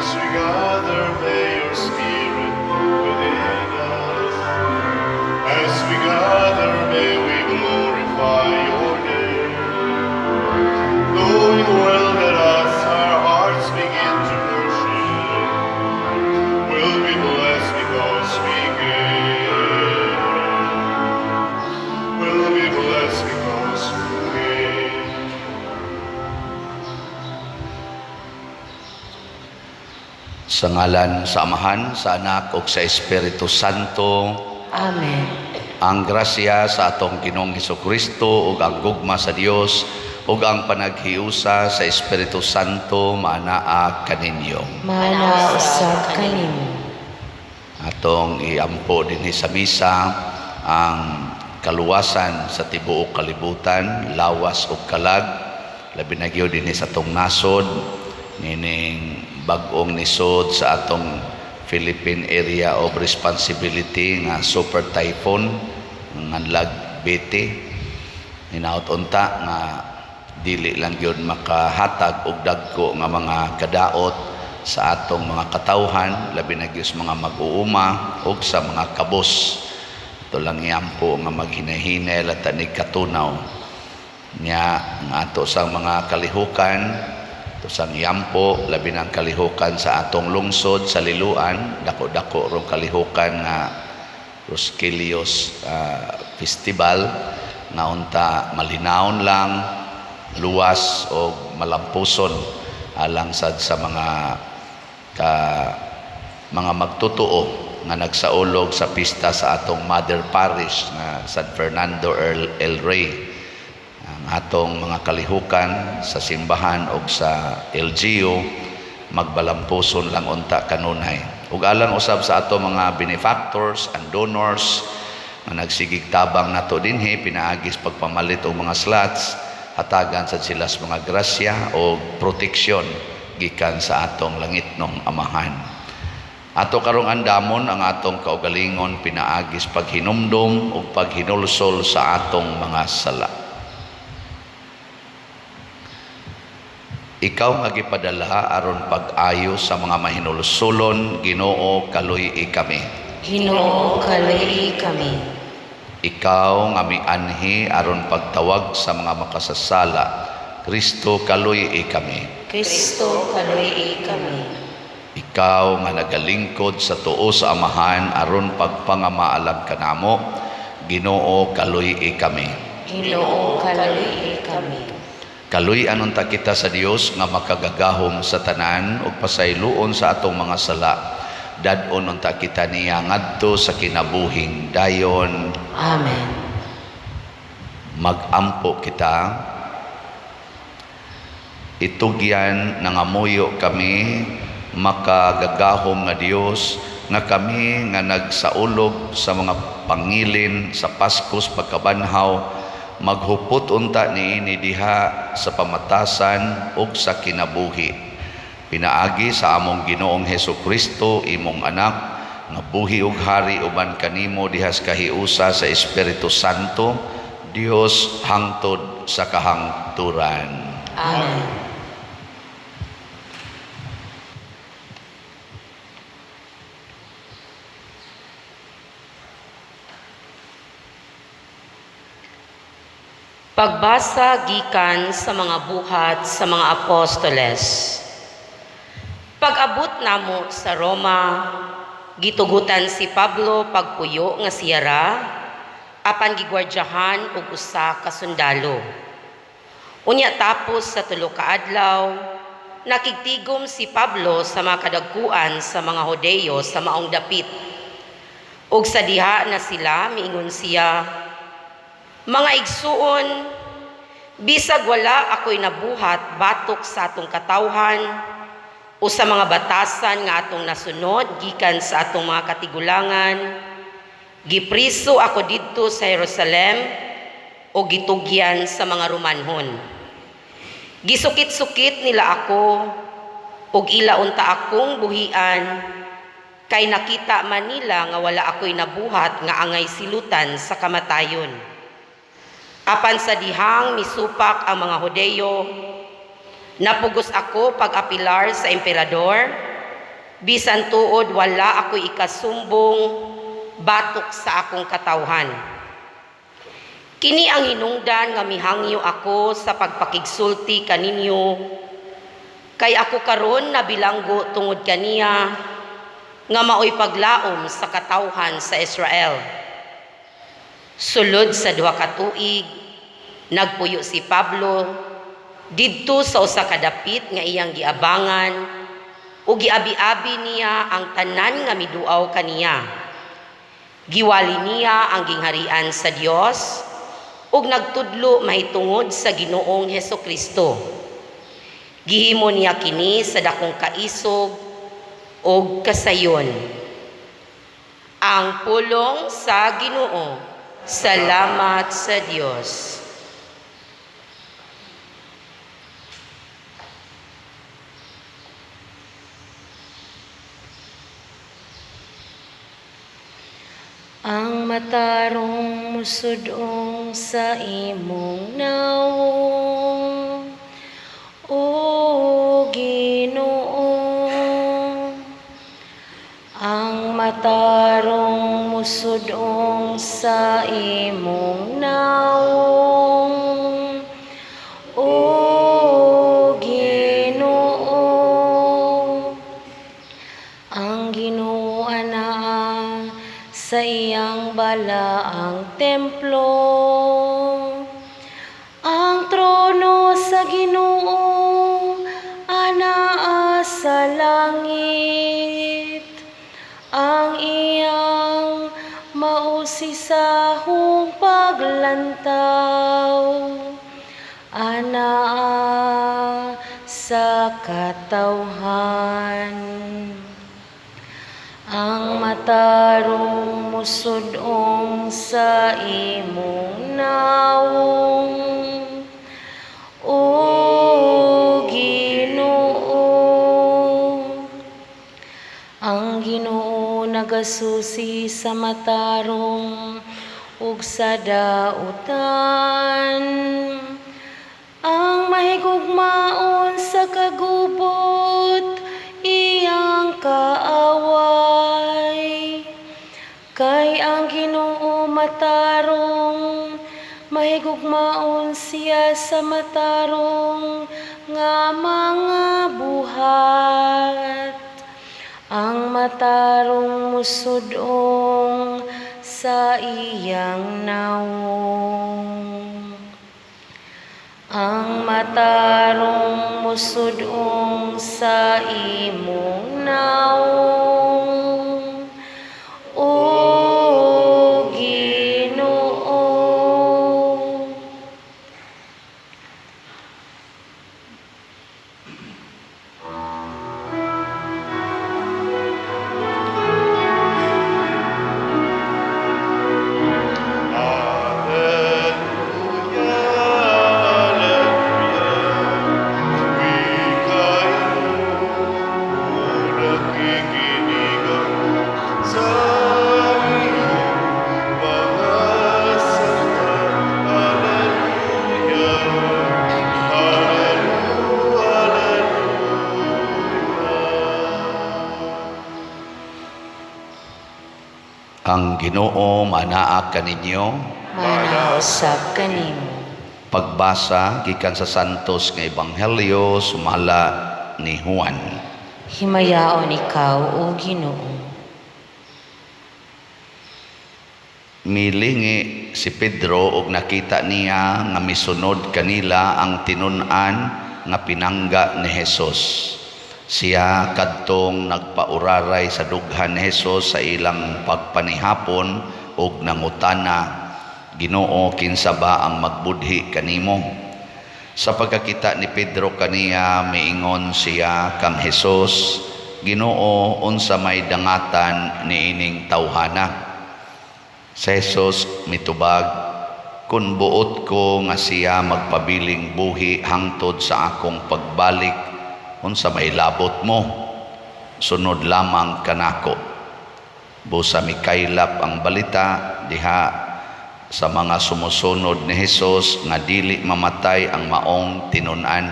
As we gather, may your Spirit move within us. As we gather, may we glorify your name. Knowing well that as our hearts begin to worship, we'll be blessed because we came. We'll be blessed because we came. Sa ngalan sa Amahan, sa Anak ug sa Espiritu Santo. Amen. Ang grasya sa atong Ginoong Hesukristo ug ang gugma sa Dios ug ang panaghiusa sa Espiritu Santo maanaa kaninyo. Maanaa usab kanimo. Atong iampo dinhi sa misa ang kaluwasan sa tibuok kalibutan, lawas ug kalag, labi na gyud dinhi sa atong nasod, nining bag-ong nisod sa atong Philippine Area of Responsibility nga super typhoon nganlag Betty. Hinaut unta nga dili lang gyud makahatag og dagko nga mga kadaot sa atong mga katawhan, labi na gyud sa mga mag-uuma ug sa mga kabos. Ato lang iampo nga maghinahinay at tanig katunaw nya ang ato sang mga kalihukan, ato sang iampo labi na ang kalihukan sa atong lungsod sa Liloan, dako-dako rong kalihukan nga Rosquilios Festival nga unta malinawon lang, luwas o malampuson alang sad sa mga magtotoo nga nagsaulog sa pista sa atong Mother Parish nga San Fernando El Rey. Ang atong mga kalihukan sa simbahan o sa LGU magbalampuson lang unta kanunay. Ug alang usab sa ato mga benefactors and donors nga nagsigig tabang nato dinhi pinaagis pagpamalit og mga slots, hatagan sad sila sa mga grasya o proteksyon gikan sa atong langitnong Amahan. Ato karong andamon ang atong kaugalingon pinaagis paghinumdom ug paghinulsol sa atong mga sala. Ikaw nga gipadala aron pag-ayo sa mga mahinulsolon, Ginoo, kaluy-i kami. Ginoo, kaluy-i kami. Ikaw nga mianhi aron pagtawag sa mga makasasala, Kristo, kaluy-i kami. Kristo, kaluy-i kami. Ikaw nga nagalingkod sa tuo sa Amahan aron pagpangamaalam kanamo, Ginoo, kaluy-i kami. Ginoo, kaluy-i kami. Kaluy-an unta kita sa Dios nga makagagahom sa tanan ug pasayloon sa atong mga sala. Dad-on unta kita niya ngadto sa kinabuhing dayon. Amen. Magampo kita. Itugyan nangamuyo kami makagagahom nga Dios nga kami nga nagsaulog sa mga pangilin sa Paskos pagkabanhaw maghupot unta niini diha sa pamatasan ug sa kinabuhi. Pinaagi sa among Ginoong Hesukristo, imong anak, nga buhi ug hari uban kanimo diha sa kahiusa sa Espiritu Santo, Dios hangtod sa kahangturan. Amen. Pagbasa gikan sa mga buhat sa mga apostoles. Pag-abot namo sa Roma, gitugutan si Pablo pagpuyo nga siyara, apan gigwardyahan og usa ka sundalo. Unya tapos sa tulo ka adlaw, nakigtigom si Pablo sa mga kadagkuan sa mga Hudeyo sa maong dapit. Ug sa diha na sila miingon siya, "Mga igsuon, bisag wala ako'y nabuhat batok sa atong katawhan o sa mga batasan nga atong nasunod gikan sa atong mga katigulangan, gipriso ako didto sa Jerusalem o gitugyan sa mga Romanhon. Gisukit-sukit nila ako ug ila unta akong buhian kay nakita man nila nga wala ako'y nabuhat nga angay silutan sa kamatayon. Apan sa dihang misupak ang mga Hudeyo, napugos ako pag-apilar sa emperador. Bisan tuod wala ako'y ikasumbong batok sa akong katawhan. Kini ang hinungdan nga mihangyo ako sa pagpakigsulti kaninyo, kay ako karon nabilanggo tungod kaniya nga maoy paglaom sa katawhan sa Israel. Sulod sa 2 ka tuig, nagpuyo si Pablo didto sa usa ka dapit nga iyang giabangan ug giabi-abi niya ang tanan nga miduaw kaniya. Giwali niya ang gingharian sa Dios ug nagtudlo mahitungod sa Ginoong Hesukristo. Gihimo niya kini sa dakong kaisog ug kasayon. Ang pulong sa Ginoo. Salamat sa Dios. Ang matarong musudong sa imong nawong, O Ginoo. Ang matarong musudong sa imong nawong, O Ginoo. Ang Ginoo anaa sa iyang balaang templo. Ang trono sa Ginoo anaa sa langit. Ang iyang mausisahong paglantaw anaa sa katawhan. Ang matarong musudong sa imong nawong, O Ginoo. Ang Ginoo nagasusi sa matarong ug sa dautan. Ang mahigugmaon sa kagubot iyang kaaway. Kay ang Ginoo matarong, mahigugmaon siya sa matarong nga mga buhat. Ang matarong musudong sa iyang nawong. Ang matarong musudong sa imong nawong, O Ginoo. Alleluia, alleluia. Wikain mo, nakikinig ako sa iyong mga salita. Alleluia, alleluia, alleluia. Ang Ginoo manaa kaninyo. Manausab kanimo. Pagbasa gikan sa Santos nga Ebanghelyo sumala ni Juan. Himayaon ikaw, O Ginoo. Milingi si Pedro og nakita niya nga misunod kanila ang tinun-an nga pinangga ni Jesus. Siya kadtong nagpauraray sa dughan ni Jesus sa ilang pagpanihapon og nangutana, Ginoo, kinsa ba ang magbudhi kanimo? Sa pagkakita ni Pedro kaniya, miingon siya kang Jesus, Ginoo, unsa may dangatan niining tawhana? Si Jesus mitubag, kun buot ko nga siya magpabiling buhi hangtod sa akong pagbalik, unsa may labot mo? Sunod lamang kanako. Busa mikaylap ang balita diha sa mga sumusunod ni Jesus nga dili mamatay ang maong tinun-an.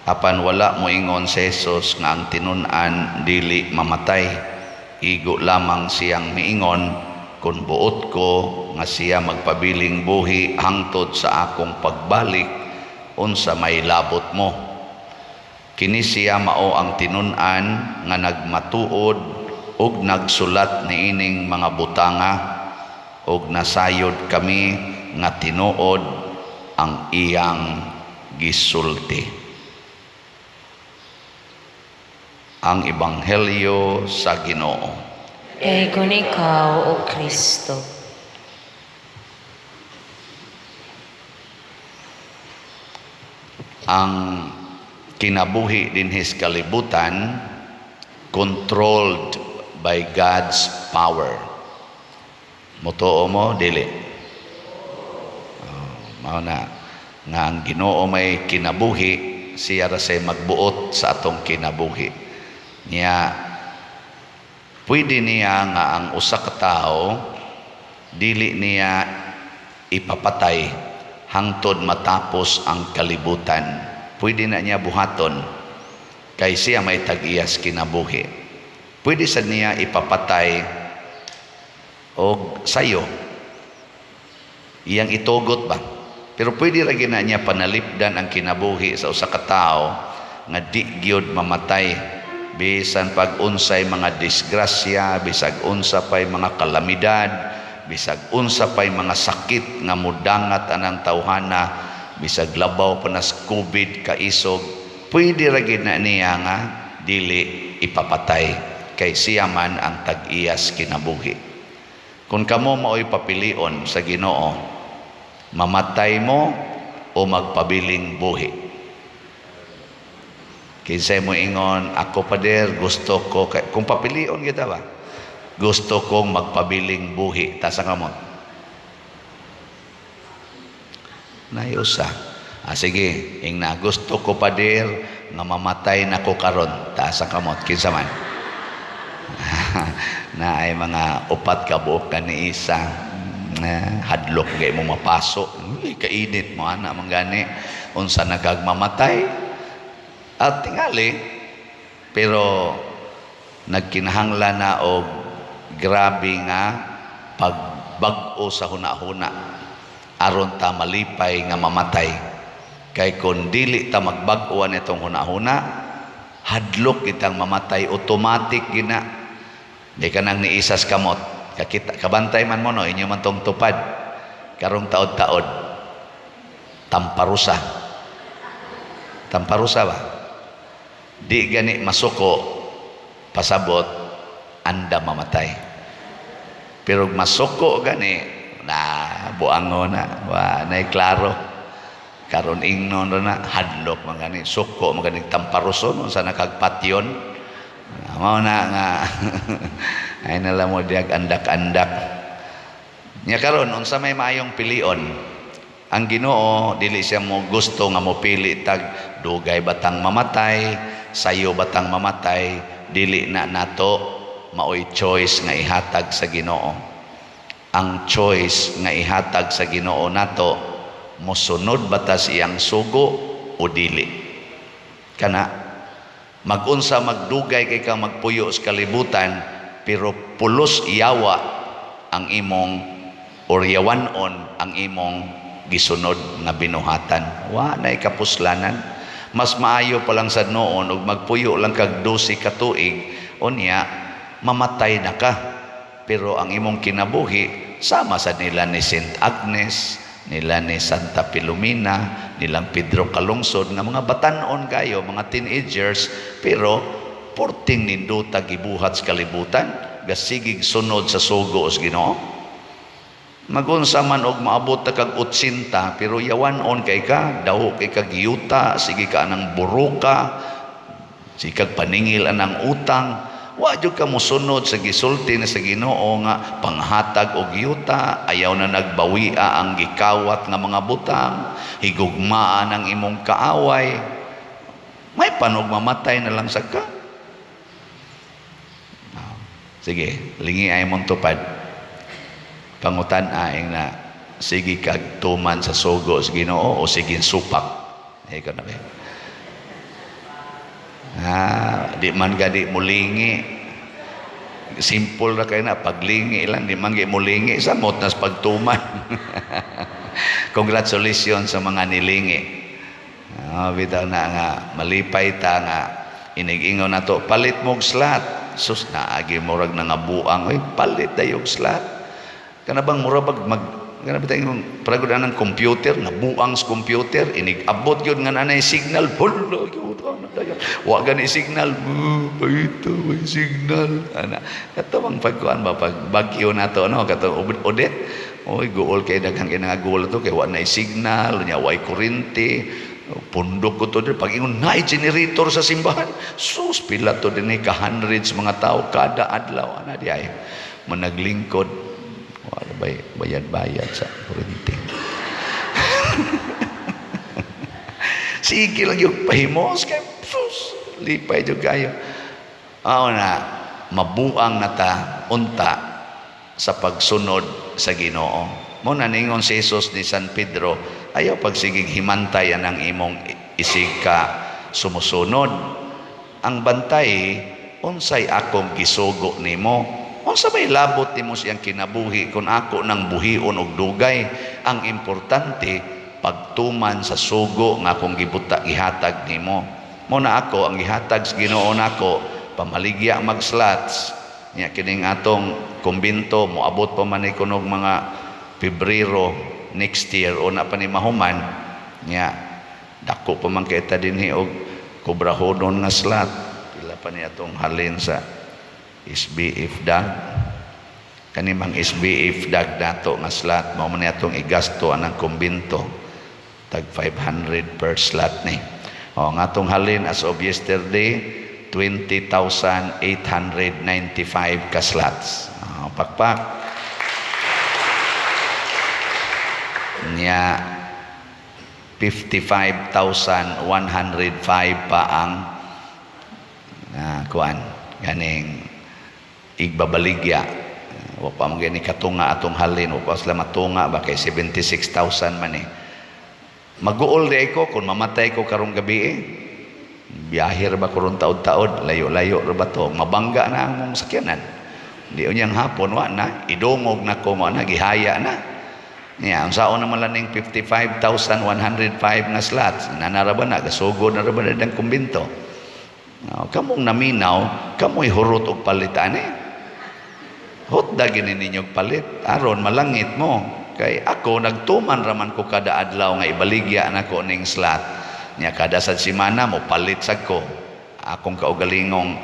Apan wala moingon si Jesus nga ang tinun-an dili mamatay. Igo lamang siyang miingon, "Kung buot ko nga siya magpabiling buhi hangtod sa akong pagbalik, unsa may labot mo?" Kini siya mao ang tinun-an nga nagmatuod ug nagsulat niining mga butanga, ug nasayod kami nga tinuod ang iyang gisulti. Ang Ebanghelyo sa Ginoo. Dayon ikaw, O Kristo. Ang kinabuhi dinhi sa kalibutan controlled by God's power. Mutuo mo dili? Oh, mao na nga ang Ginoo may kinabuhi, siya ra say magbuot sa atong kinabuhi. Niya pwede niya nga ang usa ka tawo dili niya ipapatay hangtod matapos ang kalibutan. Pwede na niya buhaton kay siya may tag-iyas kinabuhi. Pwede sad niya ipapatay og sayo, iyang itugot ba. Pero pwede ra gyud na niya panalipdan ang kinabuhi sa usa ka tawo nga di gyud mamatay bisan pag unsay mga disgrasya, bisag unsa pay mga kalamidad, bisag unsa pay mga sakit nga mudangat anang tawhana, bisag labaw pa nas COVID kaisog, pwede ra gyud na niya nga dili ipapatay kay siya man ang tag-iyas kinabuhi. Kung kamo mao'y papilion sa Ginoo, mamatay mo o magpabiling buhi? Kinsay mo ingon, "Ako, pader, gusto ko," kay, kung papilion kita ba? "Gusto kong magpabiling buhi." Taas ang kamot. Nayusa. Ah, sige, ingna, "Gusto ko, pader, nga mamatay na ko karon." Taas ang kamot. Kinsa man? Na ay mga upat ka buok ka ni isa. Na, hadlok gay mo mapaso. Uy, kainit mo ana man gani. Unsa na kag mamatay? At tingali, pero nagkinahanglan na og grabe nga pagbag-o sa huna-huna aron ta malipay nga mamatay. Kay kung dili ta magbag-o nitong huna-huna, hadlok kitang mamatay, automatic gina. Di ka nang niisas kamot. Kakita, kabantay man mo no, inyo man tong tupad. Karong taod-taod. Tamparusa. Tamparusa ba? Di gani masuko, pasabot, anda mamatay. Pero masuko gani, na buango na, wa nay klaro. Karon ingnon na, hadlok man gani, suko man gani tamparuson unsa nakagpatyon. Mao na nga ay nala mo diag andak-andak. Nya karon unsa may maayong pilion? Ang Ginoo dili siya mo gusto nga mopili tag dugay batang mamatay, sayo batang mamatay, dili na nato maoy choice nga ihatag sa Ginoo. Ang choice nga ihatag sa Ginoo nato, mosunod ba ta sa iyang sugo o dili? Kana magunsa magdugay kay ka magpuyo sa kalibutan, pero pulos yawa ang imong or yawanon ang imong gisunod nga binuhatan. Wa nay kapuslanan. Mas maayo pa lang sa noon og magpuyo lang kag 12 ka tuig, unya mamatay na ka. Pero ang imong kinabuhi sama sa nila ni Saint Agnes, nila ni Santa Pilomena, nilang Pedro Calungsod, nga mga batan-on kayo, mga teenagers, pero porting ninduta gibuhat sa kalibutan, gasigig sunod sa sugo sa Ginoo. Magunsa man og maabot ta kag 80, pero yawan-on kay ka, daw kay kag yuta, sige ka anang buruka, sige kag paningil anang utang. Wa jud ka mosunod sa gisulti na sa Ginoo nga panghatag og yuta, ayaw na nagbawia ang gikawat nga mga butang, higugmaan ang imong kaaway. May panog mamatay na lang sa ka. Sige, lingi ay mong tupad. Pangutan aing na sige kag tuman sa sugo sa Ginoo o sige supak. Ikaw na ba? Ah, di man gadi mulingi. Simple ra kay na paglingi lang, di man gi mulingi, samot nas pagtuman. Congratulations sa mga nilingi. Ah, bitaw na nga malipay ta nga inig-ingon nato, palit mog slot. Sus, naagi murag nangabuang, oy, palit dayog slot. Kana bang mura bag mag kana ba tayong paragod anang computer, nabuang sa computer, inig-abot gyud nga nanay signal, hulo gyud ana dayon. Wa gani signal, ito may signal. Ana, kato bang pagkuan ba pag bagyo nato, no, kato Odette. Oy, guol kay daghang kay nga guol to kay wa nay signal, nya way kuryente. Pundok ko to din. Pag ingon, naay generator sa simbahan. Sus, pila to din ka hundreds mga tao kada adlaw. Ana di ay managlingkod. Wala bay bayad-bayad sa kuryente. Sige lang yung pahimos kay sus, lipay jud kayo. Aw na mabuang na ta unta sa pagsunod sa Ginoo. Mo na ningon si Jesus ni San Pedro, ayaw pagsigig himantay ang imong isig ka sumusunod. Ang bantay, unsay akong gisugo nimo? Unsa may labot nimo siyang kinabuhi kung ako nang buhion og dugay? Ang importante, pagtuman sa sugo nga akong gibuta gihatag nimo. Mo na ako ang gihatag sa Ginoo nako, pamaligya mag-slots. Nya kining atong kumbinto moabot pa man ni kunog mga Pebrero next year o na pa ni mahuman. Nya dako pa man kay ta dinhi og kobrahonon nga slot. Pila pa ni atong halin sa SBF dag. Kani mang SBF dag nato nga slot mao man ni atong igasto anang kumbinto tag 500 per slot ni. O ang atong halin as of yesterday 20,895 ka slots. O, pakpak. Nya 55,105 pa ang kuan ganing igbabaligya. Wa pa man gani katunga atong halin, wa pa sila matunga ba kay 76,000 man eh. Maguol di ko kung mamatay ko karong gabi eh. Biyahe ra ba karon taod-taod, layo-layo ra ba to, mabangga na ang mong sakyanan. Di unyang hapon wa na, idungog na ko mo na, gihaya na. Niya, ang saon naman lang ning 55,105 nga slots, nanara ba na, gasugod na ra ba na dang kumbinto. Oh, kamong naminaw, kamoy hurot og palitan eh. Hot da gini ninyo palit, aron malangit mo. Kay ako, nagtuman raman ko kada adlaw nga ibaligya nako ning slot. Nya kada sa simana mo palit sad ko. Akong kaugalingong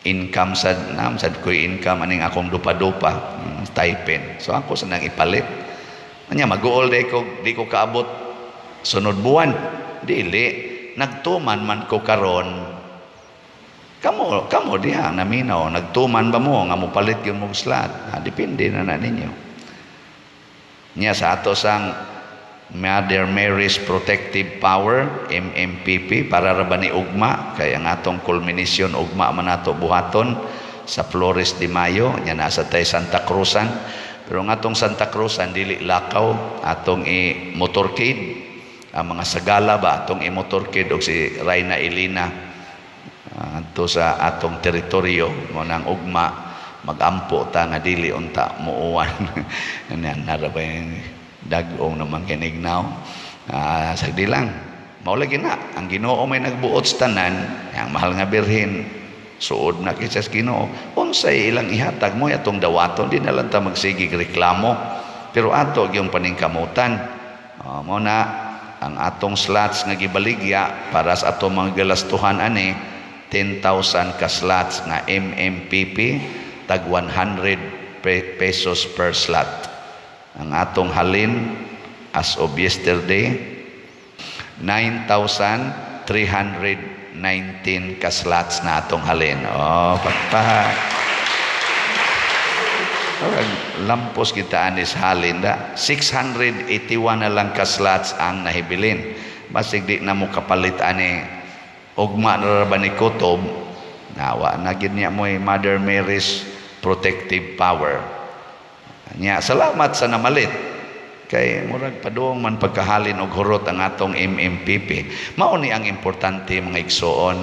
income sad, nam sad ko'y income aning akong dupa-dupa, stipend. So ako sa nang ipalit. Nya maguol day ko, di ko kaabot sunod buwan. Dili, nagtuman man ko karon. Kamo, kamo diha naminaw, nagtuman ba mo nga mopalit yung mong slot? Ha, depende na na ninyo. Nya sa ato sang Mother Mary's Protective Power, MMPP, para ra ba ni ugma, kay ang atong culmination ugma man nato buhaton sa Flores de Mayo, nya nasa tay Santa Cruzan. Pero ang atong Santa Cruzan dili lakaw, atong i-motorcade, ang mga sagala ba atong i-motorcade og si Reyna Elena adto sa atong teritoryo mo nang ugma magampo ta nga dili unta muuwan. Yan nara ba yung dag-ong naman kinignaw. Sagdi lang. Mao lagi na ang Ginoo may nagbuot sa tanan, ang mahal nga birhen suod na kita sa Ginoo. Unsay ilang ihatag mo atong dawaton, di na lang ta magsigig reklamo. Pero ato gyung paningkamutan. Mo na ang atong slots nga gibaligya para sa atong mga galastuhan ani 10,000 ka slots nga MMPP tag 100 pesos per slot. Ang atong halin as of yesterday 9,319 ka slots na atong halin. Oh, pakpak. Lampos kita anis halin da. 681 na lang ka slots ang nahibilin. Basig di na mo kapalit ani ugma na ra ba ni kutob, nawa na gid niya mo'y Mother Mary's protective power. Nya salamat sa namalit kay murag padung man pagkahalin og hurot ang atong MMPP. Mao ni ang importante mga igsoon.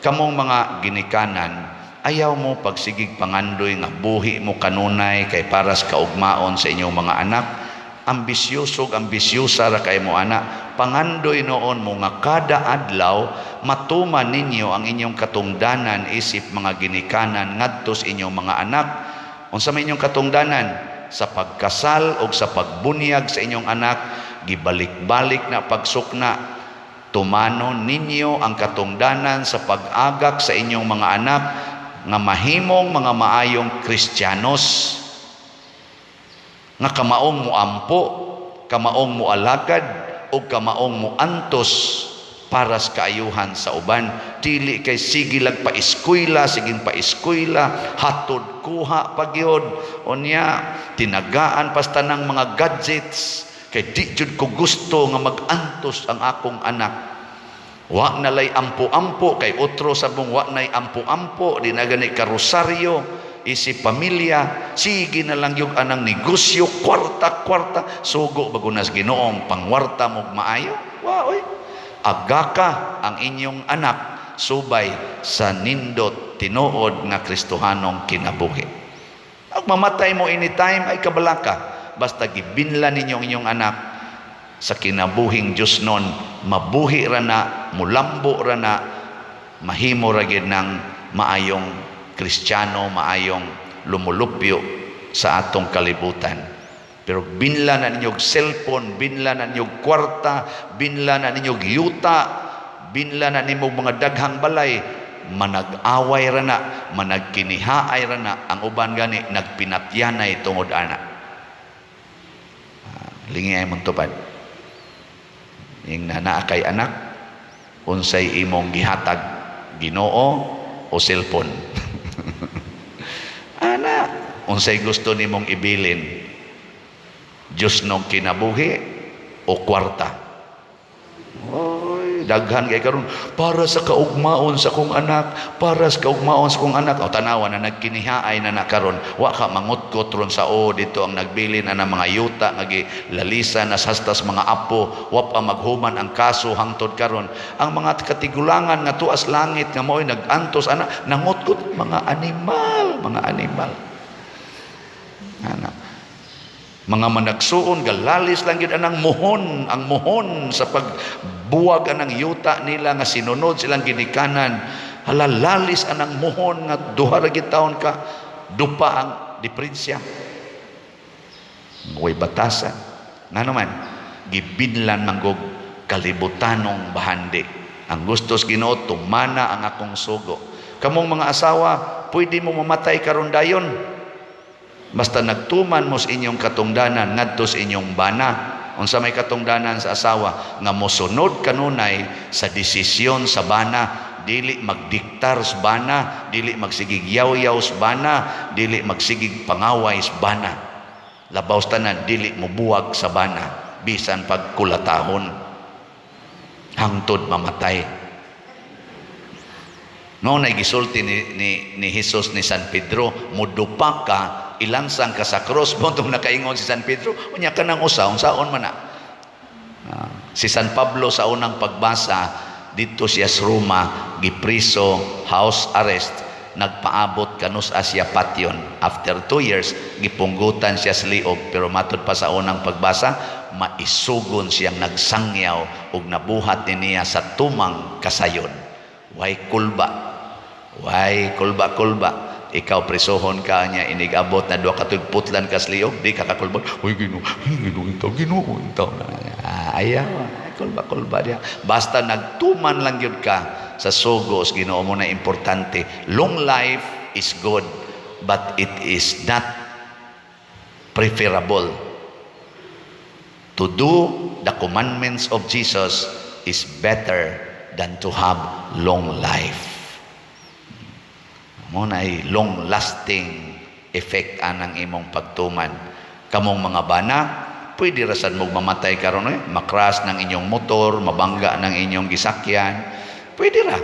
Kamong mga ginikanan, ayaw mo pagsigig pangandoy nga buhi mo kanunay kay paras kaugmaon sa inyong mga anak. Ambisyoso ug ambisyosa ra kay mo ana. Pangandoy noon mo nga kada adlaw matuman ninyo ang inyong katungdanan isip mga ginikanan ngadto sa inyong mga anak. Unsa may inyong katungdanan? Sa pagkasal o sa pagbunyag sa inyong anak, gibalik-balik na pagsukna. Tumanon ninyo ang katungdanan sa pag-agak sa inyong mga anak nga mahimong mga maayong Kristiyanos, nga kamaong muampo, kamaong mualagad, o kamaong muantos para sa kaayuhan sa uban. Dili kay sige lag paeskwela, sige paeskwela, hatod kuha pagyod. Unya, tinagaan pasta ng mga gadgets, kay di jud ko gusto nga mag-antos ang akong anak. Wa na lay ampo-ampo, kay otro sabong wa nay ampo-ampo, di na gani karosaryo isip pamilya, sige na lang yung anang negosyo, kwarta-kwarta, sugo bagunas Ginoong pangwarta mo maayo. Wa oy. Agaka ang inyong anak subay sa nindot tinuod nga Kristohanong kinabuhi. Ag mamatay mo anytime ay kabalaka, basta gibinla ninyo ang inyong anak sa kinabuhing Diyos nun, mabuhi ra na, mulambo ra na, mahimo ra gyud ng maayong Kristiyano, maayong lumulupyo sa atong kalibutan. Pero binla na ninyo og cellphone, binla na ninyo og kwarta, binla na ninyo og yuta, binla na ninyo og mga daghang balay, manag-away ra na, managkinihaay ra na, ang uban gani nagpinatyanay tungod ana. Lingi ay mong tupad. Ing naa kay anak, unsay imong gihatag, Ginoo o cellphone? Ana, unsay gusto nimong ibilin? Diyos nung kinabuhi o kwarta? Oy, daghan kay karon para sa kaugmaon sa kong anak, para sa kaugmaon sa kong anak. O tanawa na nagkinihaay na na karon, wa ka mangutkot ron sa o dito ang nagbilin na mga yuta nga gilalisa na sastas mga apo, wa pa maghuman ang kaso hangtod karon. Ang mga katigulangan nga tuas langit nga mao'y nag-antos ana, nangutkot mga animal, mga animal. Ana, mga managsuon galalis lang gyud anang muhon, ang muhon sa pagbuwag anang yuta nila nga sinunod silang ginikanan. Halalalis anang muhon nga 2 ra gyud taon ka dupa ang diferensya. Way batasan. Ngano man gibinlan manggog kalibutanong bahandi. Ang gustos Ginoo, tumana ang akong sugo. Kamong mga asawa, pwede mo mamatay karon dayon basta nagtuman mo sa inyong katungdanan ngadto sa inyong bana. Unsa may katungdanan sa asawa? Nga mosunod kanunay sa desisyon sa bana, dili magdiktar sa bana, dili magsigig yaw-yaw sa bana, dili magsigig pangaway sa bana. Labaw sa tanan, dili mobuwag sa bana bisan pagkulatahon hangtod mamatay. No na gisulti ni Jesus ni San Pedro, mudupa ka, ilansang ka sa cross. Mo nakaingon si San Pedro, unya ka nang usa, unsaon man na? Si San Pablo sa unang pagbasa dito siya sa Roma, gipriso, house arrest, nagpaabot kanus siya patyon. After 2 years, gipunggutan siya sa liog, pero matod pa sa unang pagbasa, maisugon siyang nagsangyaw ug nabuhat ni niya sa tumang kasayon. Way kulba, way kulba-kulba. Ikaw presohon ka niya, inigabot na 2 ka tuig putlan ka sa liog, di ka kakulbon. Uy, Ginoo, Ginoo intaw, Ginoo intaw. Ah, ayaw, kulba-kulba diya. Basta nagtuman lang yun ka sa sugo sa Ginoo mo na importante. Long life is good, but it is not preferable. To do the commandments of Jesus is better than to have long life. Mo na ay long lasting effect anang imong pagtuman. Kamong mga bana, pwede rasan mo mamatay karon eh, makras ng inyong motor, mabangga ng inyong gisakyan. Pwede ra.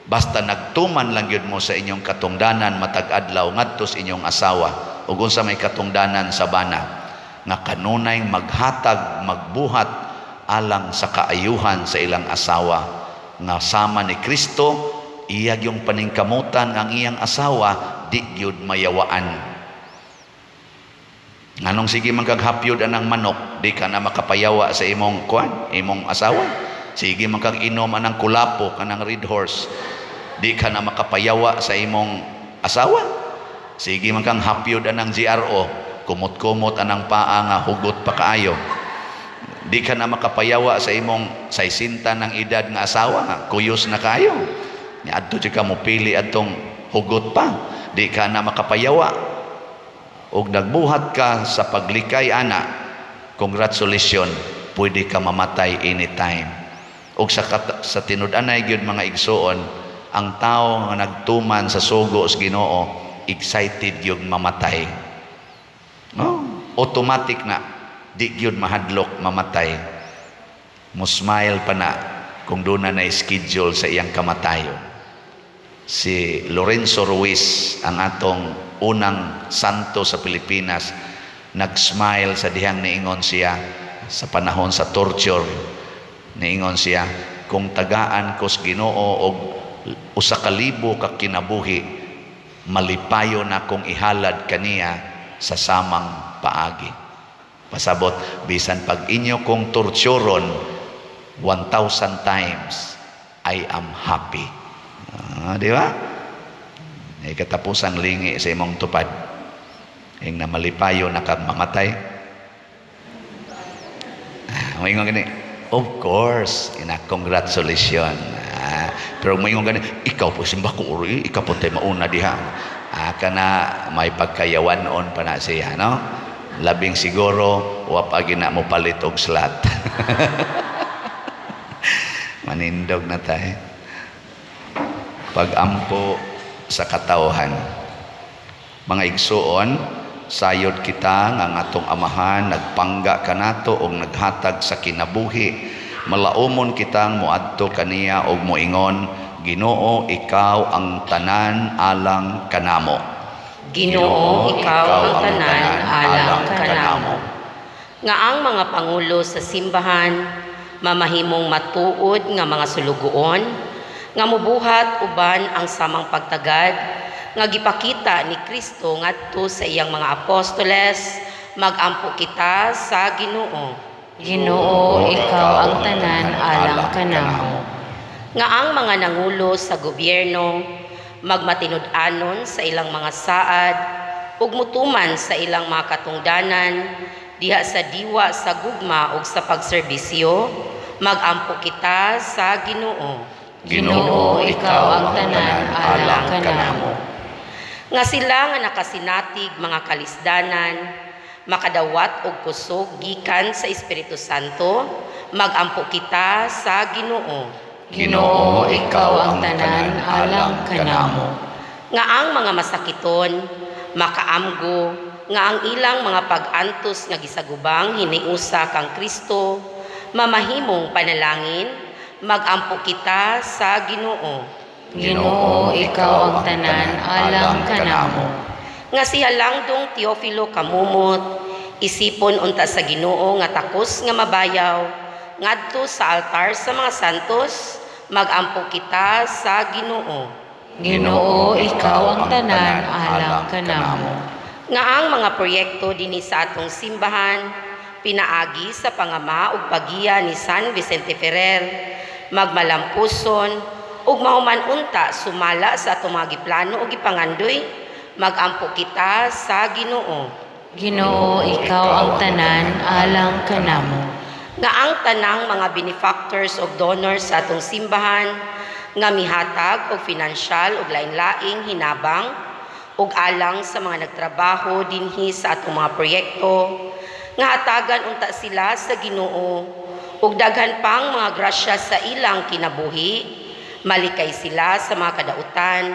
Basta nagtuman lang yun mo sa inyong katungdanan matag adlaw ngadto sa inyong asawa ug unsa may katungdanan sa bana nga kanunay maghatag, magbuhat alang sa kaayuhan sa ilang asawa nga sama ni Kristo. Iya gyung paningkamutan ang iyang asawa di gyud mayawaan. Nganong sige man kag hapyod anang manok, di ka na makapayawa sa imong kuan, imong asawa. Sige man kag inom anang kulapo, kanang Red Horse, di ka na makapayawa sa imong asawa. Sige man kang hapyod anang GRO, kumot-kumot anang paa nga hugot pa kaayo. Di ka na makapayawa sa imong 60 ng edad nga asawa nga kuyos na kaayo. Nya adto jud ka mopili adtong hugot pa. Di ka na makapayawa. Og nagbuhat ka sa paglikay ana, congratulations, pwede ka mamatay anytime. Og sa tinud-anay gyud, mga igsuon, ang tao nga nagtuman sa sugo sa Ginoo, excited gyud mamatay. No? Automatic na di gyud mahadlok mamatay. Mo smile pa na kung doon na schedule sa iyang kamatayon. Si Lorenzo Ruiz, ang atong unang santo sa Pilipinas, nag-smile sa dihang niingon siya sa panahon sa torture. Niingon siya, "Kung tagaan ko sa Ginoo og 1,000 ka kinabuhi, malipayon akong ihalad kaniya sa samang paagi." Pasabot, bisan pag inyo kong torturon 1,000 times, I am happy. Ah, di ba? Ay katapusang lingi sa imong tupad. Ing na malipayo na kag mamatay. Ah, moingon gani. Of course, ina, congratulations. Ah, pero moingon gani, "Ikaw po simba ko uri, ikaw po tayo mauna diha." Ah, kana may pagkayawan on pa na siya, no? Labing siguro, wa pa gina mo palit og slot. Manindog na tayo. Pag-ampo sa katawhan. Mga igsuon, sayod kita nga ang atong Amahan nagpangga kanato og naghatag sa kinabuhi. Malaumon kitang moadto kaniya og moingon, "Ginoo, ikaw ang tanan alang kanamo." Ginoo, ikaw ang tanan alang kanamo. Nga ang mga pangulo sa simbahan mamahimong matuod nga mga sulugoon nga mubuhat uban ang samang pagtagad nga gipakita ni Kristo ngadto sa iyang mga apostoles, magampo kita sa Ginoo. Ginoo, ikaw ang tanan alang kanamo. Nga ang mga nangulo sa gobyerno magmatinud-anon sa ilang mga saad ug mutuman sa ilang mga katungdanan diha sa diwa sa gugma ug sa pagserbisyo, magampo kita sa Ginoo. Ginoo, ikaw ang tanan alang kanamo. Nga sila nga nakasinatig mga kalisdanan makadawat og kusog gikan sa Espiritu Santo, magampo kita sa Ginoo. Ginoo, ikaw ang tanan alang kanamo. Nga ang mga masakiton makaamgo nga ang ilang mga pag-antos nga gisagubang hiniusa kang Kristo mamahimong panalangin, magampo kita sa Ginoo. Ginoo, ikaw ang tanan alang kanamo. Nga si Halangdong Teofilo Camomot isipon unta sa Ginoo nga takos nga mabayaw ngadto sa altar sa mga santos, magampo kita sa Ginoo. Ginoo, ikaw ang tanan alang kanamo. Nga ang mga proyekto dinhi sa atong simbahan pinaagi sa pangama ug paggiya ni San Vicente Ferrer magmalampuson ug mahuman unta sumala sa atong mga giplano ug gipangandoy, magampo kita sa Ginoo. Ginoo, ikaw ang tanan alang kanamo. Nga ang tanang mga benefactors ug donors sa atong simbahan nga mihatag og finansyal ug lain-laing hinabang ug alang sa mga nagtrabaho dinhi sa atong mga proyekto, nga hatagan unta sila sa Ginoo ug daghan pang mga grasya sa ilang kinabuhi, malikay sila sa mga kadautan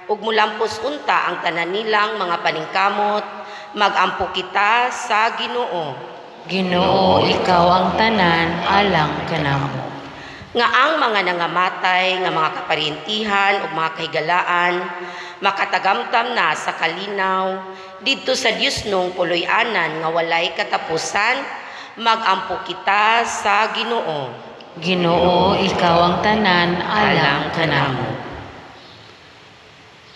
ug mulampos unta ang tanan nilang mga paningkamot, magampo kita sa Ginoo. Ginoo, ikaw ang tanan alang kanamo. Nga ang mga nangamatay nga mga kaparintihan ug mga kahigalaan makatagamtam na sa kalinaw didto sa Diosnong puloy-anan nga walay katapusan, magampo kita sa Ginoo. Ginoo, ikaw ang tanan alang kanamo.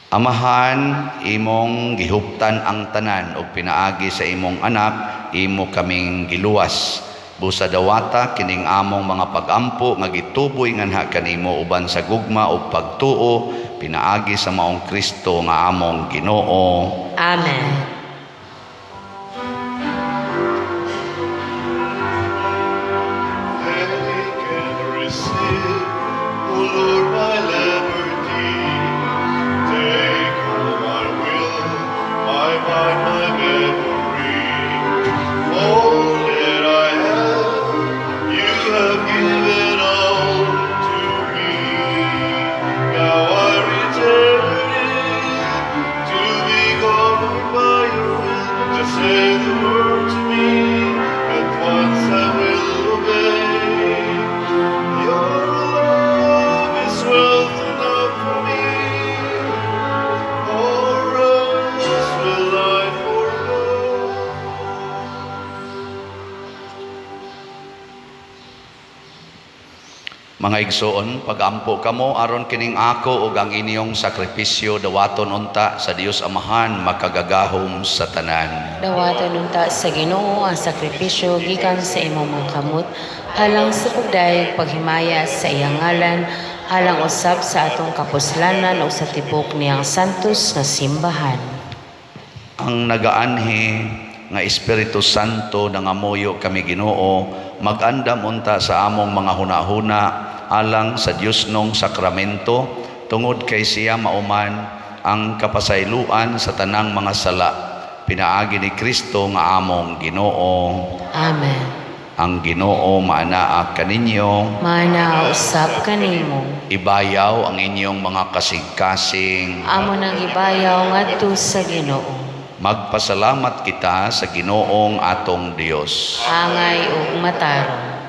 Amahan, imong gihuptan ang tanan ug pinaagi sa imong anak, imo kaming giluwas. Busa dawata kining among mga pagampo nga gituboy nganha kanimo uban sa gugma ug pagtuo pinaagi sa maong Kristo nga among Ginoo. Amen. Take and receive, O Lord, my liberty. Take all my will, my mind, my memory. All that I have, you have given all to me. Now I return it to be governed by your will. Just say the word to me, at once I will obey. Your love is wealth enough for me, or else will I forego. Mga igsoon, pagampo kamo aron kining ako ug ang inyong sakripisyo dawaton unta sa Dios Amahan makagagahom sa tanan. Dawaton unta sa Ginoo ang sakripisyo gikan sa imong mga kamot, halang sa pagdayeg paghimaya sa iyang ngalan, halang usab sa atong kapuslanan ug sa tibok niyang santos nga simbahan. Ang nagaanhi nga Espiritu Santo nangamuyo kami Ginoo, magandam unta sa among mga hunahuna alang sa Diosnong sakramento, tungod kay siya mauman ang kapasayloan sa tanang mga sala, pinaagi ni Kristo nga among Ginoo. Amen. Ang Ginoo maanaa kaninyo. Maanaa usab kanimo. Ibayaw ang inyong mga kasing-kasing. Amo nang ibayaw ngadto sa Ginoo. Magpasalamat kita sa Ginoong atong Dios. Angay ug matarong.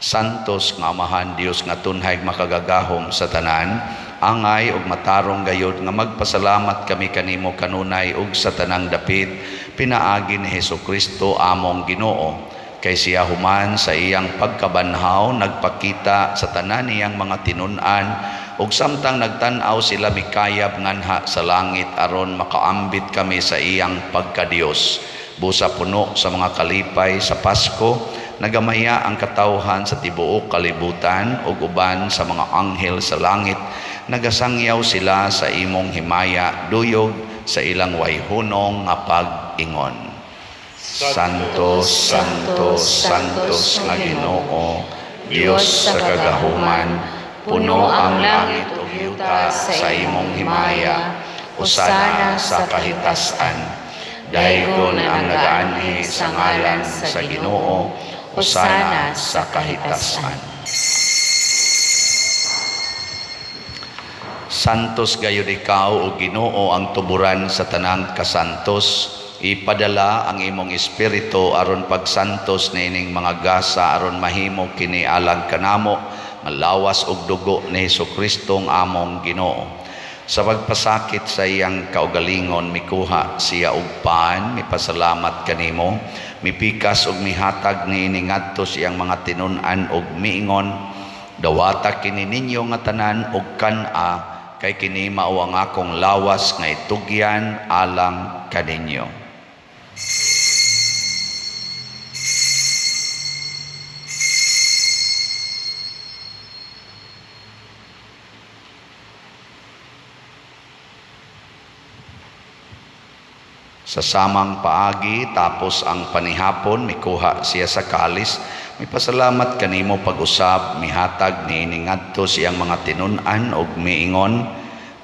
Santos nga Amahan Dios nga tunhay makagagahom sa tanan, angay ug matarong gayod nga magpasalamat kami kanimo kanunay ug sa tanang dapit pinaagi ni Hesukristo among Ginoo. Kay siya human sa iyang pagkabanhaw nagpakita sa tanan niyang mga tinun-an, ug samtang nagtan-aw sila mikayab nganha sa langit aron makaambit kami sa iyang pagkadios. Busa puno sa mga kalipay sa Pasko, nagamaya ang katawhan sa tibuok kalibutan ug uban sa mga anghel sa langit, nagasangyaw sila sa imong himaya duyog sa ilang wayhunong nga pag-ingon. Santo, Santo, Santos nga Ginoo, Dios sa kagahuman, puno ang langit ug yuta sa imong himaya, usana sa kahitasan. Daygon ang nagaanhi sa ngalan sa Ginoo, usana sa kahitasan. Santos gayud ikaw o Ginoo, ang tuburan sa tanang kasantos. Ipadala ang imong espiritu aron pagsantos niining mga gasa aron mahimo kini alang kanamo nga lawas ug dugo ni Hesukristo ang among Ginoo. Sa pagpasakit sa iyang kaugalingon, mikuha siya og pan, mipasalamat kanimo, mipikas ug mihatag niini ngadto sa iyang mga tinun-an ug miingon, dawata kini ninyo nga tanan ug kan-a, kay kini mao ang akong lawas nga itugyan alang kaninyo. Sa samang paagi, tapos ang panihapon, mikuha siya sa kalis, mipasalamat kanimo pag-usab, mihatag niini ngadto siyang mga tinun-an og miingon,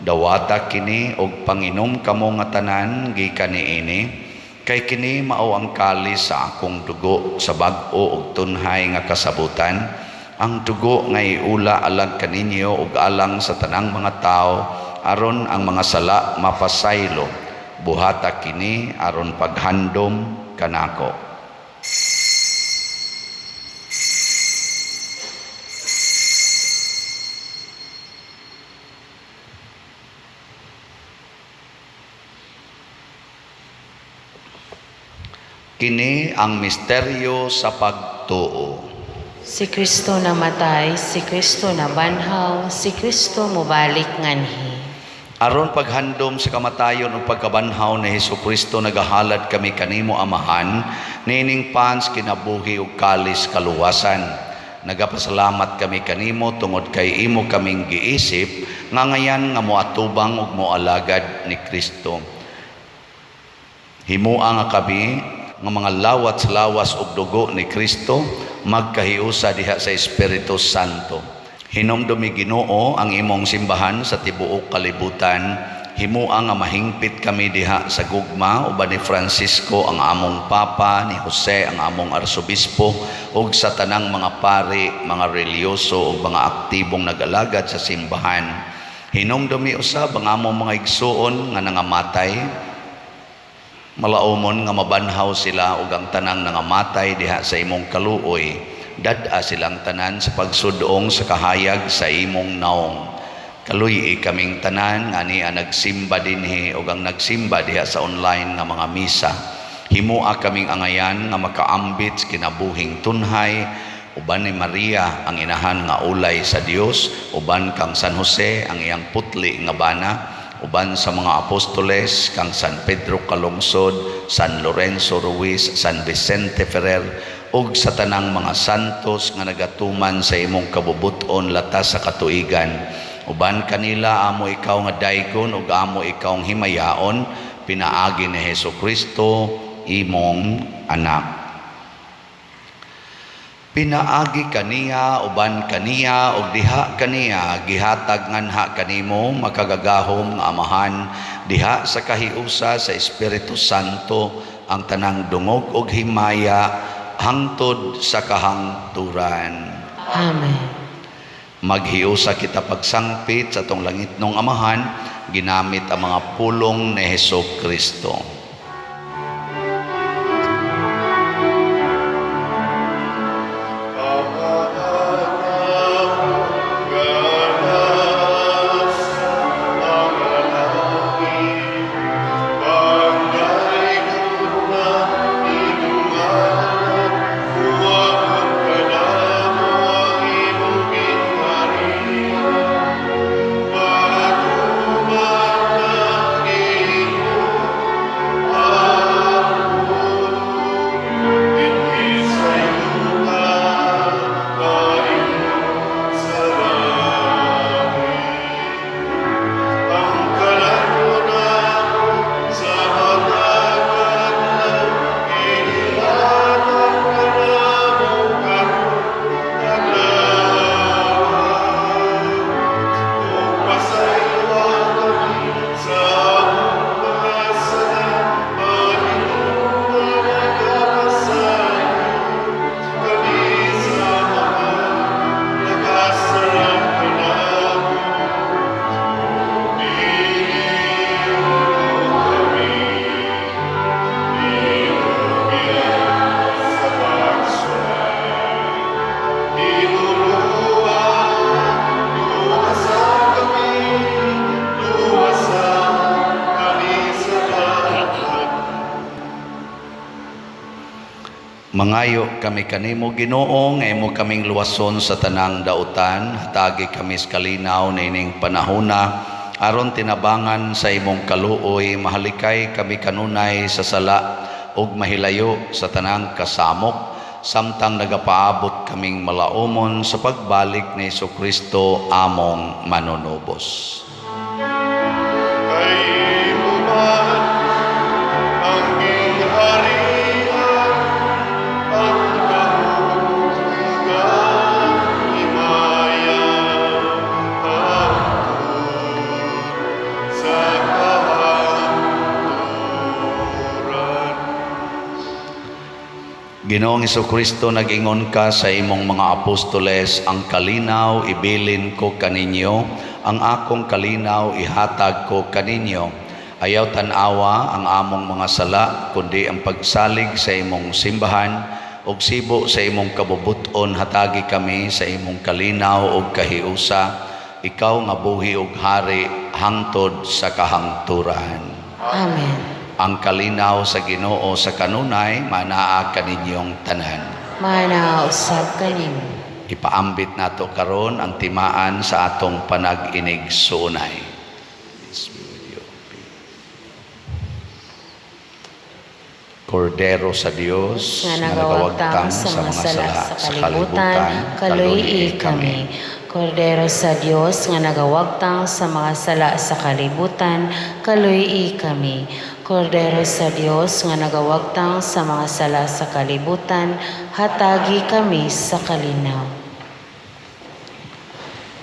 dawata kini og panginom kamo nga tanan gikan niini, kay kini mao ang kalis sa akong dugo sa bag-o og tunhay nga kasabutan, ang dugo nga iula alang kaninyo ug alang sa tanang mga tawo aron ang mga sala mapasaylo. Buhata kini aron paghandom kanako. Kini ang misteryo sa pagtuo. Si Kristo namatay, si Kristo nabanhaw, si Kristo mobalik nganhi. Aron paghandom sa kamatayon ug pagkabanhaw ni Hesus Kristo, nagahalad kami kanimo, Amahan, niining pans kinabuhi ug kalis kaluwasan. Nagapasalamat kami kanimo tungod kay imo kaming giisip nga ngayan nga moatubang ug moalagad ni Kristo. Himua nga kami nga mga lawat sa lawas ug dugo ni Kristo magkahiusa diha sa Espiritu Santo. Hinumdumi, Ginoo, ang imong simbahan sa tibuok kalibutan. Himua nga mahingpit kami diha sa gugma uban ni Francisco ang among Papa, ni Jose ang among Arsobispo ug sa tanang mga pari, mga relihiyoso ug mga aktibong nag-alagad sa simbahan. Hinumdumi usab ang among mga igsuon nga nangamatay, malaumon nga mabanhaw sila ug ang tanang nangamatay diha sa imong kaluoy. Dad-a silang tanan sa pagsudong sa kahayag sa imong naong. Kaluy-i kaming tanan nga ania nagsimba dinhi ug ang nagsimba diha sa online nga mga misa. Himua kaming angayan nga makaambit sa kinabuhing tunhay uban ni Maria ang inahan nga ulay sa Dios, uban kang San Jose ang iyang putli nga bana, uban sa mga apostoles kang San Pedro Calungsod, San Lorenzo Ruiz, San Vicente Ferrer ug sa tanang mga santos nga nagatuman sa imong kabubut-on latas sa katuigan. Uban kanila amo ikaw nga daygon ug amo ikaw himayaon pinaagi ni Hesus Kristo, imong anak. Pinaagi kaniya, uban kaniya ug diha kaniya, gihatag nganha kanimo, makagagahom nga Amahan, diha sa kahiusa sa Espiritu Santo, ang tanang dungog ug himaya hangtod sa kahangturan. Amen. Maghiusa kita pagsangpit sa atong langitnong Amahan ginamit ang mga pulong ni Hesus Kristo. Ganas ang langit, pagdaygon na imong ngalan, moabot kanamo ang imong gingharian. Matuman ang imong ampo, dinhi sa yuta, paingon sa langit. Ang kalanon namo sa matag adlaw, ihatag kanamo karong adlaw. Ug pasayloa kami sa among mga sala, paingon nga nagapasaylo kami sa mga nakasala kanamo. Dili mo kami itugyan sa pagsuway. Tinuruan, luwasa kami, luwasa kami sa lahat. Mangayo kami kanimo, Ginoo, nga imo kaming luwason sa tanang dautan. Hatagi kami sa kalinaw niining panahona aron tinabangan sa imong kaluoy mahalikay kami kanunay sa sala ug mahilayo sa tanang kasamok samtang nagapaabot kaming malaumon sa pagbalik ni Kristo among manunubos. Kay imo man ang gingharian, ang gahom ug ang himaya, hangtod sa kahangturan. Ginoong Kristo, nag-ingon ka sa imong mga apostoles, "Ang kalinaw ibilin ko kaninyo, ang akong kalinaw ihatag ko kaninyo." Ayaw tan-awa ang among mga sala, kundi ang pagsalig sa imong simbahan, ug sibo sa imong kabubut-on hatagi kami sa imong kalinaw ug kahiusa, ikaw nga buhi ug hari hangtod sa kahangturan. Amen. Ang kalinaw sa Ginoo sa kanunay manaa kaninyong tanan. Manaa usab kanimo. Ipaambit nato karon ang timaan sa atong panag-inigsuonay. Kordero sa Dios nga nagawagtang sa mga sala sa kalibutan, kaluy kami. Kordero sa Dios nga nagawagtang sa mga sala sa kalibutan, kaluy kami. Kordero sa Dios nga nagawagtang sa mga sala sa kalibutan, hatagi kami sa kalinaw.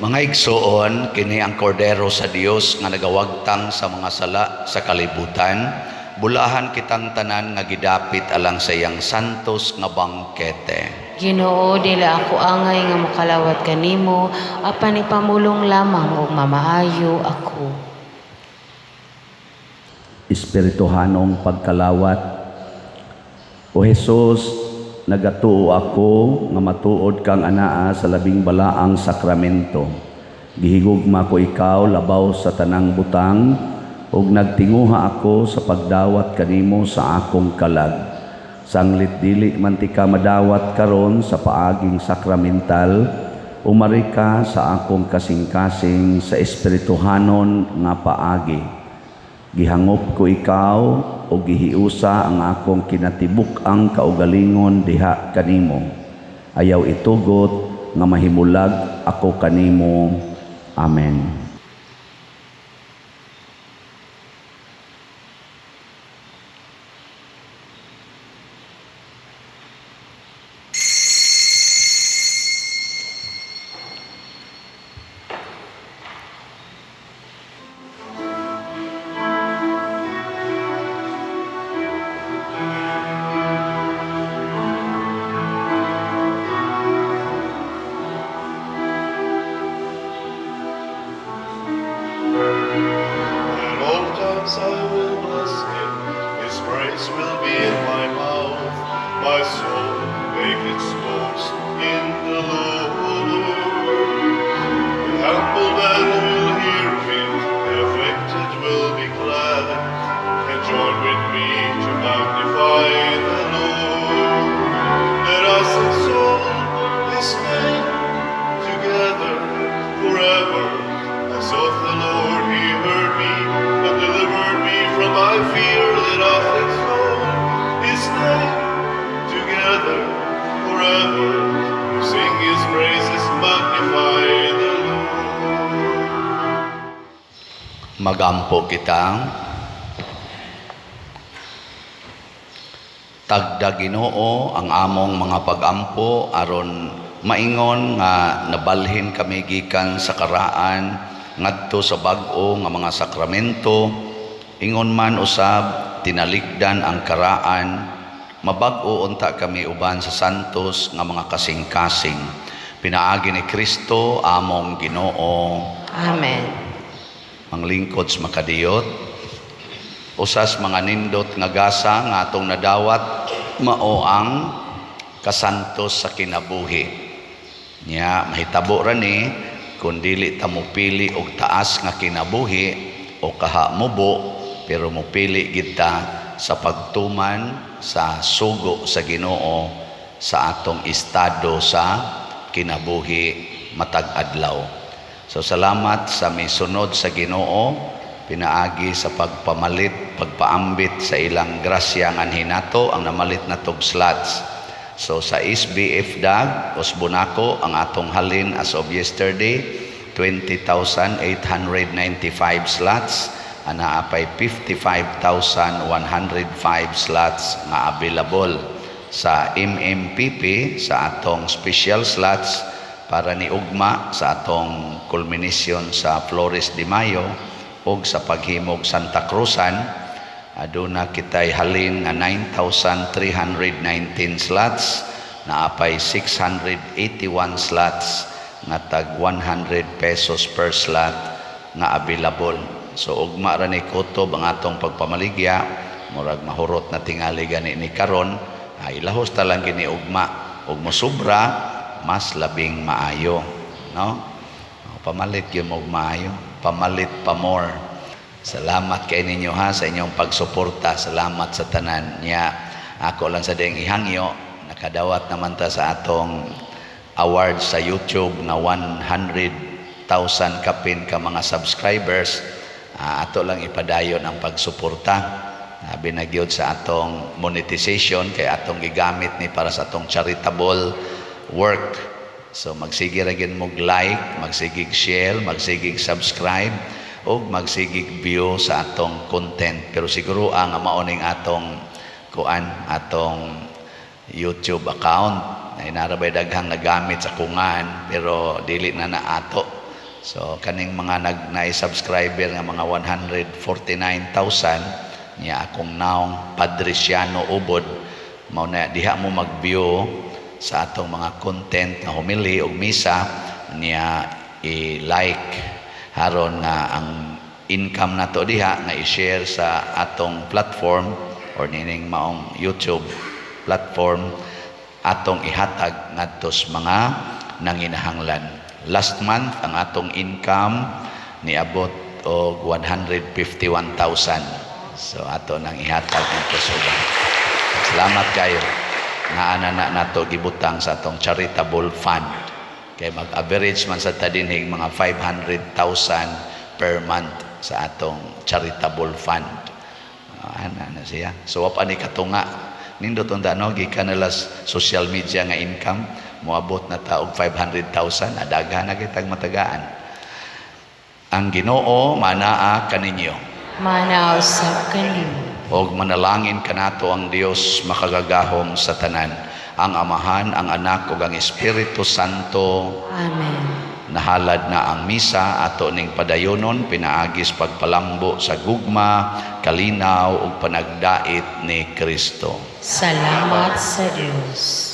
Mga igsoon, kini ang kordero sa Dios nga nagawagtang sa mga sala sa kalibutan. Bulahan kitang tanan nga gidapit alang sa iyang santos nga bangkete. Ginoo, dili ako angay nga makalawat kanimo, apan ipamulong lamang ug mamaayo ako. Espirituhanong pagkalawat. O Hesus, nagatuo ako nga matuod kang anaa sa labing balaang sakramento. Gihigugma ko ikaw labaw sa tanang butang ug nagtinguha ako sa pagdawat kanimo sa akong kalag. Sanglit dili man ti ka madawat karon sa paaging sakramental, umari ka sa akong kasing-kasing sa espirituhanon nga paagi. Gihangop ko ikaw o gihiusa ang akong kinatibuk-ang kaugalingon diha kanimo. Ayaw itugot nga mahimulag ako kanimo. Amen. At all times I will bless him, his praise will be in my mouth. My soul make its boast in the Lord. The humble man will hear of it, the afflicted will be glad, and join with me to magnify the Lord. Let us exalt his name together forever. I sought the Lord, he heard me and delivered me from my fear. Let us exalt his name together forever. We sing his praises, magnify the Lord. Magampo kita. Tagda Ginoo ang among mga pagampo aron maingon nga nabalhin kami gikan sa karaan ngadto sa bag-o nga mga sakramento. Ingon man usab tinalikdan ang karaan, mabag-o unta kami uban sa santos nga mga kasing-kasing pinaagi ni Kristo among Ginoo. Amen. Manglingkod sa makadiyot, usas mga nindot nga gasa nga atong nadawat mao ang kasantos sa kinabuhi. Nya mahitabo ra ni kung dili ta mopili og taas nga kinabuhi o kaha mubo, pero mopili gid ta sa pagtuman sa sugo sa Ginoo sa atong estado sa kinabuhi matag adlaw. So salamat sa misunod sa Ginoo pinaagi sa pagpamalit, pagpaambit sa ilang grasya nga hinato ang namalit na tog slots. So sa SBF DAG, Osbonako, ang atong halin as of yesterday, 20,895 slots, ana apay 55,105 slots nga available sa MMPP sa atong special slots para ni ugma sa atong culmination sa Flores de Mayo og sa paghimog Santa Cruzan. Aduna kitay halin nga 9,319 slots, naapay 681 slots nga tag 100 pesos per slot nga available. So ugma ra ni kutob ang atong pagpamaligya, murag mahurot na tingali gani ni karon, ay lahos ta lang gini ugma ug mosubra mas labing maayo, no? Pamalit gyud mo og maayo, pamalit pa more. Salamat kay ninyo ha sa inyong pagsuporta. Salamat sa tanan niya. Ako lang sa ding ihangyo, nakadawat naman ta sa atong award sa YouTube nga 100,000 kapin ka mga subscribers. Ato lang ipadayon ang pagsuporta. Abi na gyud sa atong monetization kay atong gigamit ni para sa atong charitable work. So magsige ra gyud mo like, magsigig share, magsigig subscribe ug magsigig view sa atong content. Pero siguro ang mao ning atong kuan, atong YouTube account ay naa ra bay daghang nagamit sa kungan, pero dili na na ato. So kaning mga nag na subscriber nga mga 149,000 niya, akong naong Padriciano Ubod, mao na diha mo mag-view sa atong mga content nga homily ug misa niya, i-like haron nga ang income nato diha nga i-share sa atong platform or nining maong YouTube platform, atong ihatag ngadto sa mga nanginahanglan. Last month, ang atong income niabot og 151,000. So ato nang ihatag ngadto sa uban. Salamat kayo. Nga ana na nato gibutang sa atong charitable fund. Kay mag-average man sa ta dinhig mga 500,000 per month sa atong charitable fund. Ana na siya. So wa pa ni katunga. Nindot unta, no, gikan nila social media nga income, moabot na ta og 500,000, adaghan na kitag matagaan. Ang Ginoo manaa kaninyo. Manaa usab kanimo. Og manalangin kanato ang Dios makagagahom sa tanan, ang Amahan, ang Anak ug ang Espiritu Santo. Amen. Nahalad na ang misa, ato ning padayonon pinaagis pagpalambo sa gugma, kalinaw ug panagdait ni Kristo. Salamat sa Dios.